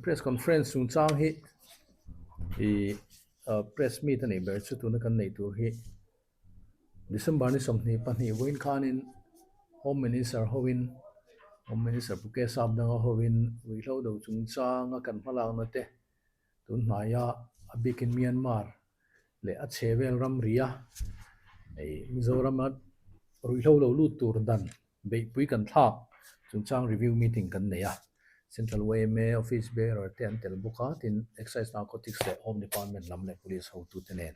Press conference chungchang hi ih press meet a nih ber chu tuna kan neih tur hi December ni 22 vawiin khanin Home Minister hoin Home Minister Pu Kesap danga hoin ruihhlo do chungchanga kan hmalakna te tun hnaia a bikin Myanmar leh a chhe vel ramri a ih Mizorama ruihhlo lo lut tur dan Beihpui kan thlak chungchang review meeting kan nei a, Central yma office bearer te an tel bawk a, tin Excise Narcotics leh Home Department lam leh Police hotute nen.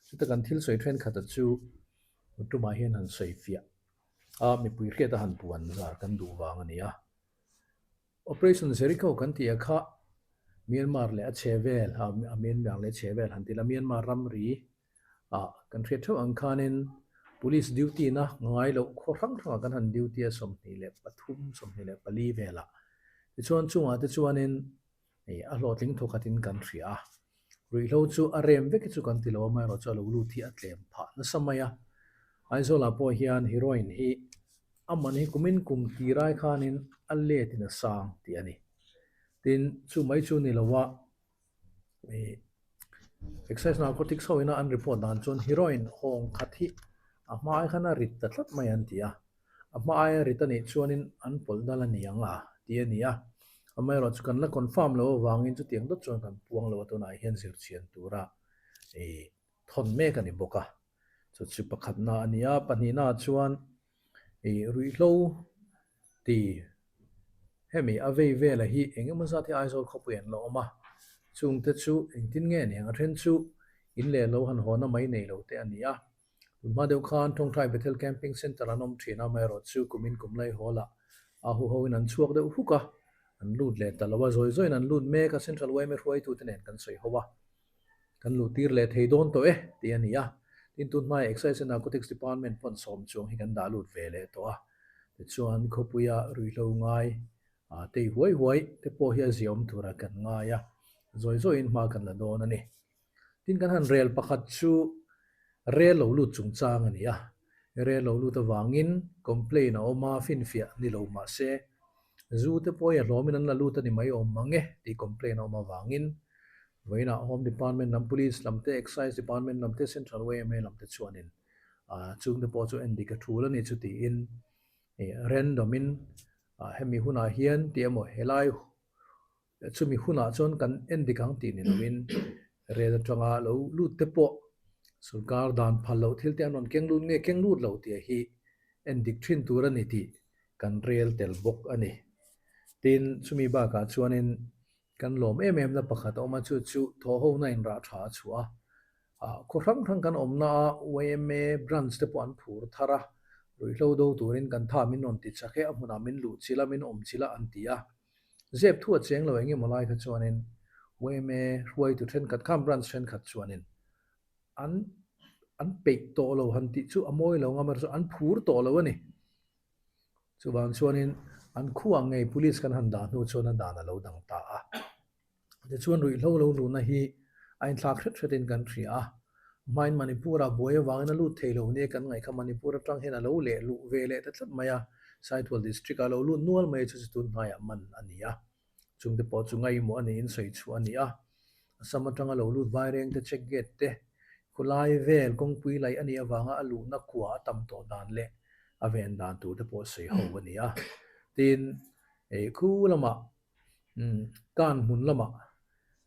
Chuta kan thil sawi thenkhat a chu tumah hian han sawi fiah a, mipui hriat a han puan zar kan duh vang a ni a. Operation Jericho kan tih a kha Myanmar leh a chhe vel, a Myanmar leh a chhe vel han ti la, Myanmar ramri ah kan hriat theuh ang khanin Police duty na ngai loh khaw hrang hrangah kan han duty a 23, 24 velah. Tichuan chungah te chuanin hei a hlawhtling thawkhatin kan hria a, ruihhlo chu a rem vek hi chu kan ti lo a, amaherawhchu chu a lo lut hi a tlem phah nasa mai a. Aizawlah pawh hian heroin hi a man hi kumin kum tirai khanin a let in a sang tih a ni. Tin, chu mai chu ni lo a. Excise narcotics ho ina an report dan chuan heroin hawng khat hi a hma ai khan a rit ta tlat mai an ti a, a hma aia rit a nih chuanin an pawlh dal a ni ang a tih a ni a, amaherawh chu kan la confirm loh avangin chutiang dawt chuan kan puang lo a tunah hian zirchhian tura ih thawn mek a ni bawk a, chu chu pakhatna a ni a, pahnihna chuan ih ruihhlo ti hemi a vei vela hi eng emaw zat hi Aizawl khawpui an la awm a, chungte chu engtin nge ni ang a then chu in leh lo han haw na mai nei lo te a ni a, tunhma deuh khan Thawngthai Bethel Camping Centre an awm thin a, amaherawh chu kumin kum lai haw lah a huho in an chhuak deuh huk a, an lut leh ta lo a, zawi zawiin an lut mek a, Central yma hruaitute nen kan sawi ho a. Kan luh tir leh thei dawn tawh e tih a ni a, tin tun hmaiah Excise and Narcotics Department pawn sawm chuang hi kan dah lut ve leh tawh a, tichuan khawpuia ruihhlo ngai tei huai huai te pawh hi a ziaawm tura kan ngai a, zawi zawiin hma kan la dawn a ni. Tin kan han rel pakhat chu rel lo lut chungchang a ni a, rel lo lut avangin complain a awm a, finfiah ni lo mahse zu te pawh hi a hlawmin an la lut a ni mai awm mang e tih complain a awm avangin Vawiinah Home Department lam, Police lam te, Excise Department lam te, Central yma lam te chuanin chungte pawh chu endik a thul a ni chu tiin random in hemi hunah hian tih emaw helai chumi hunah chuan kan endik ang tih ni loin rel atanga lo lut te pawh sorkar dan phal loh thil te an rawn keng lut nge keng lut lo tih hi endik thin tur a ni tih kan rel tel bawk a ni. Tin, chumi bakah chuanin Kan lawm em em na pakhat a awm a, chu chu thawhhona in rah tha a chhuah a. Ah, khaw hrang hrang kan awmna a yma branch te pawh an phur thar a, ruihhlo do turin kan tha min rawn ti chak e, a hmunah min luh chilh a, min awm chilh a an ti a. Zep thu a cheng lo eng emaw lai kha chuanin yma hruaitu thenkhat khan branch thenkhat chuanin an an peih tawh lo han tih chu a mawi lo ngam erawh chu an phur tawh lo a ni. Chuvang chuanin an khuah ngei police kan han dah hnu chuan a dan a lo dang ta a. Tichuan ruihhlo lo luhna hi a inthlak hret hretin kan hria a. Hmain Manipur-ah buai avangin a lut thei lo nia kan ngaih kha Manipur atang hian a lo leh luh ve leh ta tlat mai a. Saitual district-ah a lo lut nual mai chu chu tun hnaiah man a ni a. Chungte pawh chu ngaihmawh a niin sawi chhuah a ni a. Assam atanga lo lut vaireng te, check gate te, khawlai vel kawngpui laih a nih avanga a luhna kua a tam tawh dan leh a ven dan tur te pawh sawi ho a ni a. Tin, ei khu lamah kan hmun lamah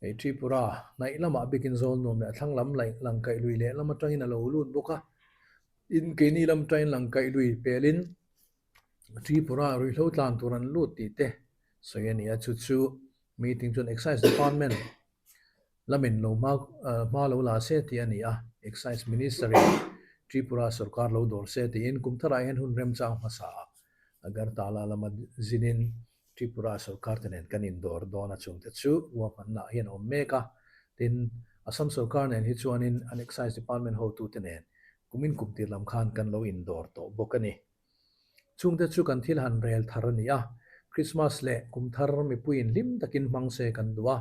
ei Tripura hnaih lamah bikin zawl nuam leh a thlang lam laih langkaih lui leh lam atangin a lo lut bawk a. Tin, keini lam atangin langkaih lui pelin Tripura ruihhlo tlan tur an lut tih te sawi a ni a, chu chu meeting chuan Excise Department lamin lo hma hma lo la se tih a ni a, Excise Minister in Tripura sorkar lo dawr se tiin kum tharah hian hun remchang hmasa ah Agartala lama zinin Tripura sorkar te nen kan indawr dawn a chungte chu ruahmanna ah hian a awm mek a, tin Assam sorkar nen hi chuanin an Excise Department hotute nen kumin kum tir lam khan kan lo indawr tawh bawk a ni. Chungte chu kan thil han rel thar a ni a, Krismas leh kum thar mipuiin hlim takin hmang se kan duh a,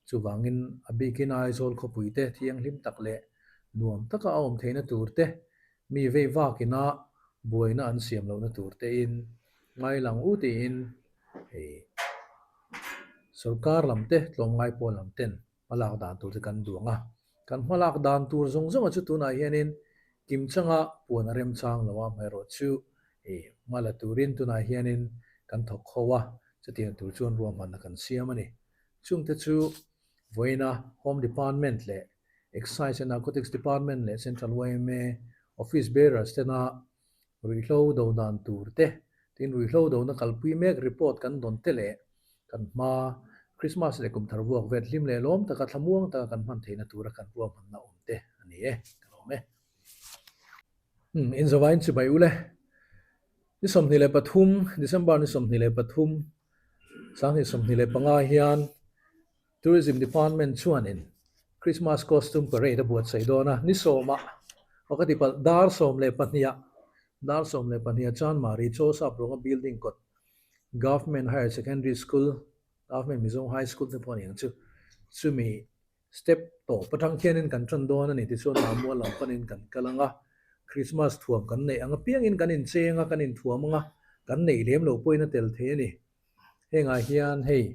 chuvangin a bikin Aizawl khawpuite thianghlim tak leh nuam taka a awm theihna tur te, mi vei vakina buaina an siam lohna tur tein ngai lang u tiin hei. Sorkar lam te, tlawmngai pawl lam ten hmalak dan tur te kan duang a. Kan hmalak dan tur zawng zawnga chu tunah hianin kimchanga puan a remchang lo a, amaherawhchu ih hma la turin tunah hianin kan thawk ho a, chutiang tur chuan ruahmanna kan siam a ni. Chungte chu vawiina Home Department leh Excise and Narcotics Department leh Central yma Office Bearers tena ruihhlo do dan tur te, tin ruihhlo dona kalpui mek report kan dawn te leh kan hma Christmas leh kum thar vuak vet hlim leh lawm taka thlamuang taka kan hman theihna tura kan ruahmanna awm te a ni e, ka lawm e. Umm, inzavain chibai ule. Ni 23, December ni 23, 2025 hian Tourism Department chuanin Christmas Costume Parade a buatsaih dawn a, ni sawmah aw ka ti palh, dar 12 ah, dar 12 ah Chanmari Chawsap Rawnga building kawt Government Higher Secondary School, Government Mizo High School te pawh a ni ang chu, chumi step tawp atang khianin kan tan dawn a ni tichuan Lammual lam panin kan kal ang a, Christmas thuam kan neih ang apiangin kan incheng a, kan inthuam ang a, kan neih lem loh pawhin a tel thei a ni. Hengah hian hei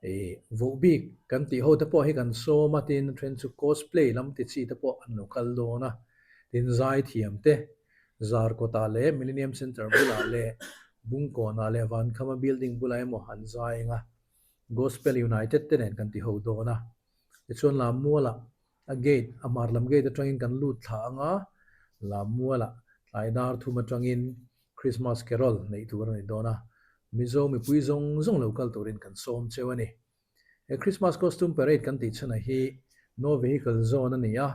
ih voh bik kan tih ho te pawh hi kan sawm a, tin a then chu cosplay lam ti chi te pawh an lo kal dawn a, tin zai thiam te Zarkawtah leh Millennium Centre bulah leh Bungkawnah leh Vankhama building bulah emaw an zai ang a, Gospel United te nen kan ti ho dawn a, tichuan Lammualah a gate a hmar lam gate atangin kan lut thla ang a, Lammualah tlai dar thum atangin Christmas Carol neih tur a ni dawn a, Mizo mipui zawng zawng lo kal turin kan sawm cheu a ni. He Christmas Costume Parade kan tih chhana hi No Vehicle Zone a ni a,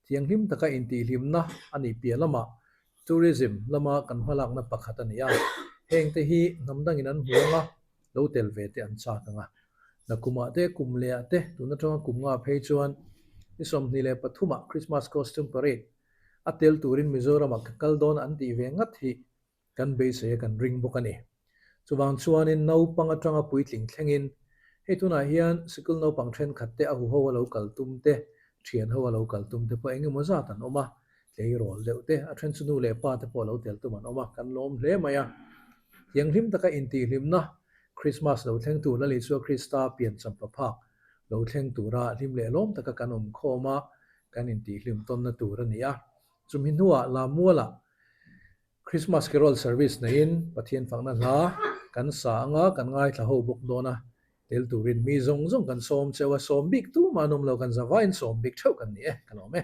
thianghlim taka intihhlimna a nih piah lamah Tourism lama kan hmalakna pakhat a ni a, hengte hi hnam dangin an hmu anga lo tel ve te an chak ang a. Nakumah te, kum lehah te, tun atanga kum nga phei chuan ni 23 ah Christmas Costume Parade A tel turin Mizoramah ka kal dawn an tih ve ngat hi kan beisei a kan ring bawk a ni. Chuvang chuanin naupang atanga puitling thlengin hei tunah hian sikul naupang thenkhat te a huho a lo kal tum te, thian ho a lo kal tum te pawh eng emaw zat an awm a, tleirawl deuh te, a then chu nu leh pa te pawh lo tel tum an awm a, kan lawm hle mai a. Thianghlim taka intihhlimna Krismas lo thleng tur Lal Isua Krista piancham paphak lo thleng tura hlim leh lawm taka kan awm khawm a, kan intihhlim tawnna tur a ni a. Chumi hnuah Lamualah Christmas Carol Service neiin Pathian fakna hla kan sa anga kan ngaithla ho bawk dawn a, tel turin mi zawng zawng kan sawm cheu a, sawm bik tumah an awm lo, kan zavaiin sawm bik theuh kan ni e, ka lawm e.